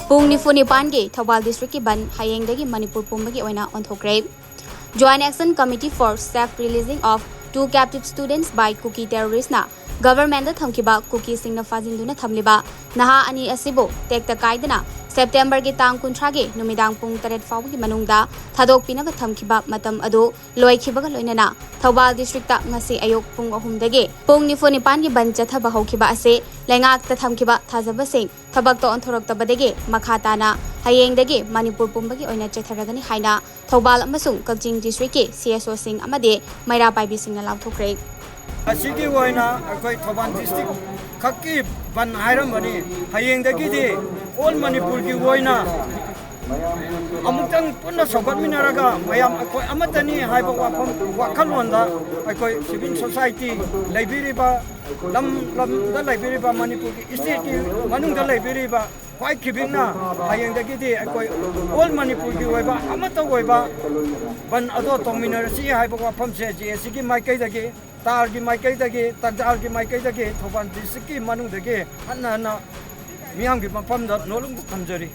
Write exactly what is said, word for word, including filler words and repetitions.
ꯄꯨꯡ ꯅꯤꯐꯨ ꯅꯤꯄꯥꯟꯒꯤ ꯊꯧꯕꯥꯜ ꯗꯤꯁꯇ꯭ꯔꯤꯛꯀꯤ ꯕꯟ ꯍꯌꯦꯡꯗꯒꯤ ꯃꯅꯤꯄꯨꯔ ꯄꯨꯝꯕꯒꯤ ꯑꯣꯏꯅ ꯑꯣꯟꯊꯣꯛꯈ꯭ꯔꯦ꯫ Joint Action Committee for Safe Releasing of Two Captive Students by Kuki Terroristꯅ ꯒꯚꯔꯟꯃꯦꯟꯗ ꯊꯝꯈꯤꯕ ꯀꯨꯀꯤꯁꯤꯡꯅ ꯐꯥꯖꯤꯟꯗꯨꯅ ꯊꯝꯂꯤꯕ ꯅꯍꯥ ꯑꯅꯤ ꯑꯁꯤꯕꯨ ꯇꯦꯛꯇ ꯀꯥꯏꯗꯅ ꯁꯦꯞꯇꯦꯝꯕꯔꯒꯤ ꯇꯥꯡ ꯀꯨꯟꯊ꯭ꯔꯥꯒꯤ ꯅꯨꯃꯤꯗꯥꯡ ꯄꯨꯡ ꯇꯔꯦꯠ ꯐꯥꯎꯕꯒꯤ ꯃꯅꯨꯡꯗ ꯊꯥꯗꯣꯛꯄꯤꯅꯕ ꯊꯝꯈꯤꯕ ꯃꯇꯝ ꯑꯗꯨ ꯂꯣꯏꯈꯤꯕꯒ ꯂꯣꯏꯅꯅ ꯊꯧꯕꯥꯜ ꯗꯤꯁꯇ꯭ꯔꯤꯛꯇ ꯉꯁꯤ ꯑꯌꯨꯛ ꯄꯨꯡ ꯑꯍꯨꯝꯗꯒꯤ ꯄꯨꯡ ꯅꯤꯐꯨ ꯅꯤꯄꯥꯟꯒꯤ ꯕꯟ ꯆꯠꯊꯕ ꯍꯧꯈꯤꯕ ꯑꯁꯤ ꯂꯩꯉꯥꯛꯇ ꯊꯝꯈꯤꯕ ꯊꯥꯖꯕꯁꯤꯡ ꯊꯕꯛꯇ ꯑꯣꯟꯊꯣꯔꯛꯇꯕꯗꯒꯤ ꯃꯈꯥ ꯇꯥꯅ ꯍꯌꯦꯡꯗꯒꯤ ꯃꯅꯤꯄꯨꯔ ꯄꯨꯝꯕꯒꯤ ꯑꯣꯏꯅ ꯆꯠꯊꯔꯒꯅꯤ ꯍꯥꯏꯅ ꯊꯧꯕꯥꯜ ꯑꯃꯁꯨꯡ ꯀꯛꯆꯤꯡ ꯗꯤꯁꯇ꯭ꯔꯤꯛꯀꯤ ꯁꯤ ꯑꯦꯁ ꯑꯣꯁꯤꯡ ꯑꯃꯗꯤ ꯃꯩꯔꯥ ꯄꯥꯏꯕꯤꯁꯤꯡꯅ ꯂꯥꯎꯊꯣꯛꯈ꯭ꯔꯦ꯫ ꯑꯁꯤꯒꯤ ꯑꯣꯏꯅ ꯑꯩꯈꯣꯏ ꯊꯧꯕꯥꯜ ꯗꯤꯁꯇ꯭ꯔꯤꯛ ꯈꯛꯀꯤ ꯕꯟ ꯍꯥꯏꯔꯝꯕꯅꯤ꯫ ꯍꯌꯦꯡꯗꯒꯤꯗꯤ ꯑꯣꯜ ꯃꯅꯤꯄꯨꯔꯒꯤ ꯑꯣꯏꯅ ꯑꯃꯨꯛꯇꯪ ꯄꯨꯟꯅ ꯁꯧꯒꯠꯃꯤꯟꯅꯔꯒ ꯃꯌꯥꯝ ꯑꯩꯈꯣꯏ ꯑꯃꯠꯇꯅꯤ ꯍꯥꯏꯕ ꯋꯥꯐꯝ, ꯋꯥꯈꯜꯂꯣꯟꯗ ꯑꯩꯈꯣꯏ ꯁꯤꯚꯤꯜ ꯁꯣꯁꯥꯏꯇꯤ ꯂꯩꯕꯤꯔꯤꯕ, ꯂꯝ ꯂꯝꯗ ꯂꯩꯕꯤꯔꯤꯕ, ꯃꯅꯤꯄꯨꯔꯒꯤ ꯏꯁꯇꯦꯠꯀꯤ ꯃꯅꯨꯡꯗ ꯂꯩꯕꯤꯔꯤꯕ ꯈ꯭ꯋꯥꯏ ꯈꯤꯕꯤꯛꯅ ꯍꯌꯦꯡꯗꯒꯤꯗꯤ ꯑꯩꯈꯣꯏ ꯑꯣꯜ ꯃꯅꯤꯄꯨꯔꯒꯤ ꯑꯣꯏꯕ ꯑꯃꯠꯇ ꯑꯣꯏꯕ ꯕꯟ ꯑꯗꯣ ꯇꯧꯃꯤꯟꯅꯔꯁꯤ ꯍꯥꯏꯕ ꯋꯥꯐꯝꯁꯦ ꯖꯦ ꯑꯦ ꯁꯤꯒꯤ ꯃꯥꯏꯀꯩꯗꯒꯤ, ꯇꯥꯔꯒꯤ ꯃꯥꯏꯀꯩꯗꯒꯤ, ꯇꯥꯡꯖꯥꯔꯒꯤ ꯃꯥꯏꯀꯩꯗꯒꯤ, ꯊꯧꯕꯥꯜ ꯗꯤꯁꯇ꯭ꯔꯤꯛꯀꯤ ꯃꯅꯨꯡꯗꯒꯤ ꯍꯟꯅ ꯍꯟꯅ ꯃꯤꯌꯥꯝꯒꯤ ꯃꯐꯝꯗ ꯅꯣꯂꯨꯛꯇ ꯊꯝꯖꯔꯤ꯫